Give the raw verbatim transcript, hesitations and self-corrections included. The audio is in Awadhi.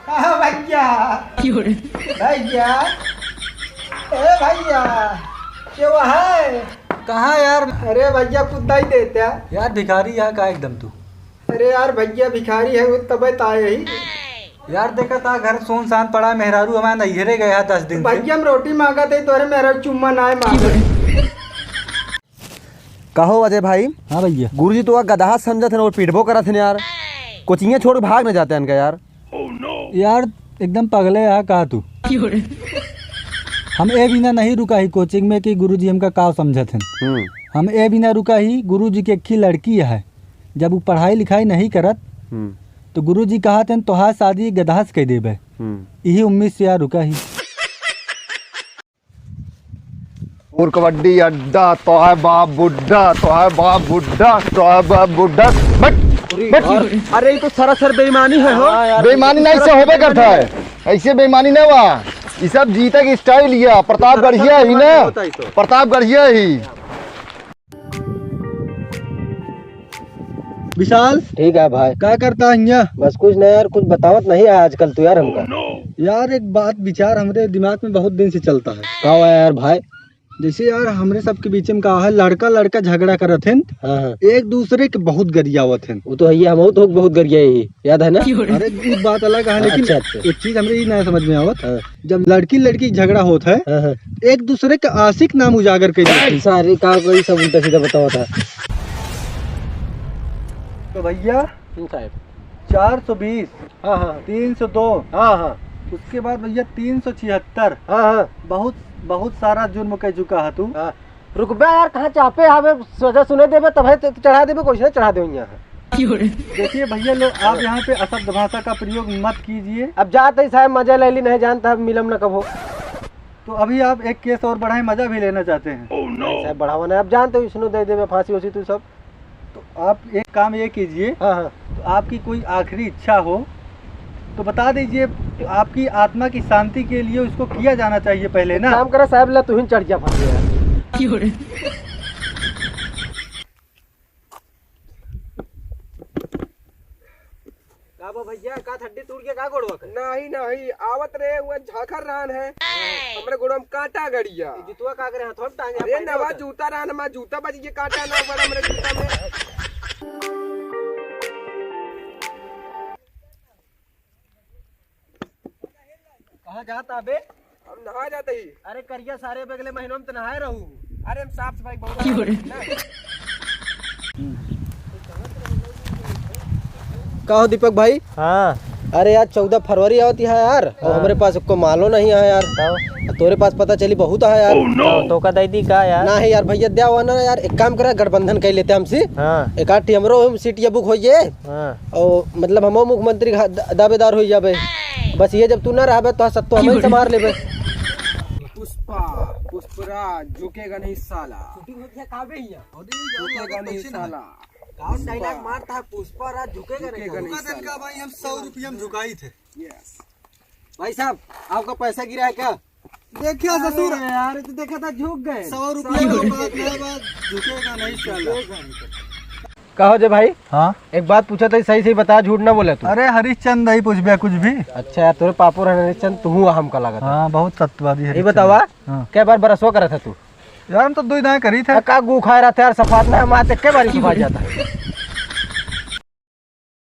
हाँ भैया। भैया, ए भैया, के हुआ है? कहाँ यार? अरे भैया, कुछ दे देते। यार भिखारी यहाँ का एकदम तू। अरे यार भैया, भिखारी है, वो तबे तो आए ही। यार देखा था घर सुनसान पड़ा, मेहरारू हमारे नैहरे गया है दस दिन से। भैया, हम रोटी मांगा थे, तोरे मेहरारू चुम्मा ना मांगे। कहो अजय भाई। हाँ भैया। गुरुजी तो गदहा समझत हन और पीटबो करत हन यार। कोचिंगे छोड़ के भाग न जाते इनका यार। यार एकदम पगले है कहा तू। हम ए बिना नहीं रुका ही कोचिंग में कि गुरुजी हमका का समझत हन। हम्म। हम ए बिना रुका ही, गुरुजी के एक ही लड़की है, जब वो पढ़ाई लिखाई नहीं करत हम्म। तो गुरुजी कहत हन तोहार शादी गदहा से कह देबे। हम्म। यही उम्मीद से यार रुका ही। और कबड्डी अड्डा, तो है बाप बुड्ढा, तो है बाप बुड्ढा, तो है बाप बुड्ढा। बट, बट। अरे, ये तो सरासर बेईमानी है, हो। हाँ यार, बेईमानी नहीं से होबे करता है, ऐसे बेईमानी नहीं हुआ। ये सब जीते की स्टाइल ही है, प्रतापगढ़िया ही ना, प्रतापगढ़िया ही। विशाल। ठीक है भाई। का करता है हियाँ? बस कुछ नहीं यार, कुछ बतावत नहीं है आजकल तू यार हमका। यार एक बात विचार हमरे दिमाग में बहुत दिन से चलता है। का हुआ यार भाई? जैसे यार हमरे सबके बीच में का है, लड़का लड़का झगड़ा करत हैं, हाँ, हाँ। एक दूसरे के बहुत गरियावत हैं। वो तो है, ये हम तो बहुत गरिया ही, याद है ना? अरे एक बात अलग है, लेकिन अच्छा, अच्छा। एक चीज हमरे ये नहीं समझ में आवत। हाँ। जब लड़की लड़की झगड़ा होत है, हाँ, हाँ। एक दूसरे के आशिक नाम उजागर कर देते हैं। सारे का कोई सब उल्टा सीधा बतावत है। तो भैया, हम्म, साहब। चार सौ बीस, हाँ, हाँ। तीन सौ दो, हाँ, हाँ। उसके बाद भैया तीन सौ छिहत्तर, हाँ, हाँ। बहुत, बहुत सारा जुर्म कर चुका है तू। हाँ। रुकबे यार, कहाँ चापे आवे, सोझा सुने देबे, तब है तो चढ़ा देबे, कुछ नहीं चढ़ा देबे यहाँ। देखिए भैया लोग, आप यहाँ पे अशब्द भाषा का प्रयोग मत कीजिए। अब जाते ही साहब मजा ले ली, नहीं जानता, अब मिलम न कबो। तो अभी आप एक केस और बढ़ाएं, मजा भी लेना चाहते हैं। नहीं साहब, बढ़ावा नहीं, अब जानते हो, इसनो दे देबे फांसी उसी तू सब। तो आप एक काम ये कीजिए, हाँ, हाँ। तो आपकी कोई आखिरी इच्छा हो तो बता दीजिए, तो आपकी आत्मा की शांति के लिए उसको किया जाना चाहिए पहले एक ना। काम करा साहब, ला तू ही चढ़ जा फांसी यार। का बा भैया, का हड्डी टूट गया का गोड़वा के? नहीं, नहीं, आवत रहे, वो झाखर रहन है, हमरे गोड़वा में कांटा गड़िया। ये जुतवा का करे, हथवा में टांगे, अरे पायदा नवा होता। जूता रहन, हमार जूता बज गया, कांटा ना पड़ा हमरे जूता में। कहाँ जाता बे? हम नहा जाते ही। अरे करिया सारे, बगले महीनों में तो नहाए रहू। अरे हम साफ सफाई बहुत की हो रही? ना। का हो दीपक भाई? हाँ। अरे यार, चौदह फरवरी आवत है यार, और हाँ। हमरे पास एको मालो नहीं है यार। बताओ। तोरे पास पता चली बहुत है यार। तो, तो का दे दी का यार? ना है यार भैया, द्या हुआ ना यार, एक काम करा, गठबंधन कर लेते हमसे। हाँ। एक आठ ठी हमरो सीट ये बुक हो जाए। हाँ। और मतलब हमो मुख्यमंत्री का द-, दावेदार हो जाबे। बस ये जब तू ना रहबे तो सत्तो हम ही संभाल लेबे। पुष्पा, पुष्पराज झुकेगा नहीं साला। शूटिंग होती है कहाँ पे ही है? झुकेगा नहीं साला। कौन डायलॉग मारता है, पुष्पा राज झुकेगा नहीं। झुकेगा नहीं साला। का भाई हम सौ रुपया में झुकाई थे। यस। भाई साहब, आपका पैसा गिरा है क्या? देखिया ससुर। अरे यार, तो देखा था झुक गए। सौ रुपया का बात है, बात झुकेगा नहीं साला। कहो जे भाई। हाँ। एक बात पूछा था, सही सही बता, झूठ ना बोले तू। अरे हरिश्चंद ही पूछबे कुछ भी। अच्छा यार, तोरे पापुर है हरिश्चंद, तू हुआ हमका लगा था। हाँ, बहुत सत्यवादी ये हरिश्चंद। बतावा, हाँ। कै बार बरसवा करत है तू? यार, हम तो दो ही दाएं करी थे। आ, का गू खाए रहते यार, सफात ना, हम आते कै बार ही सफात जाता है।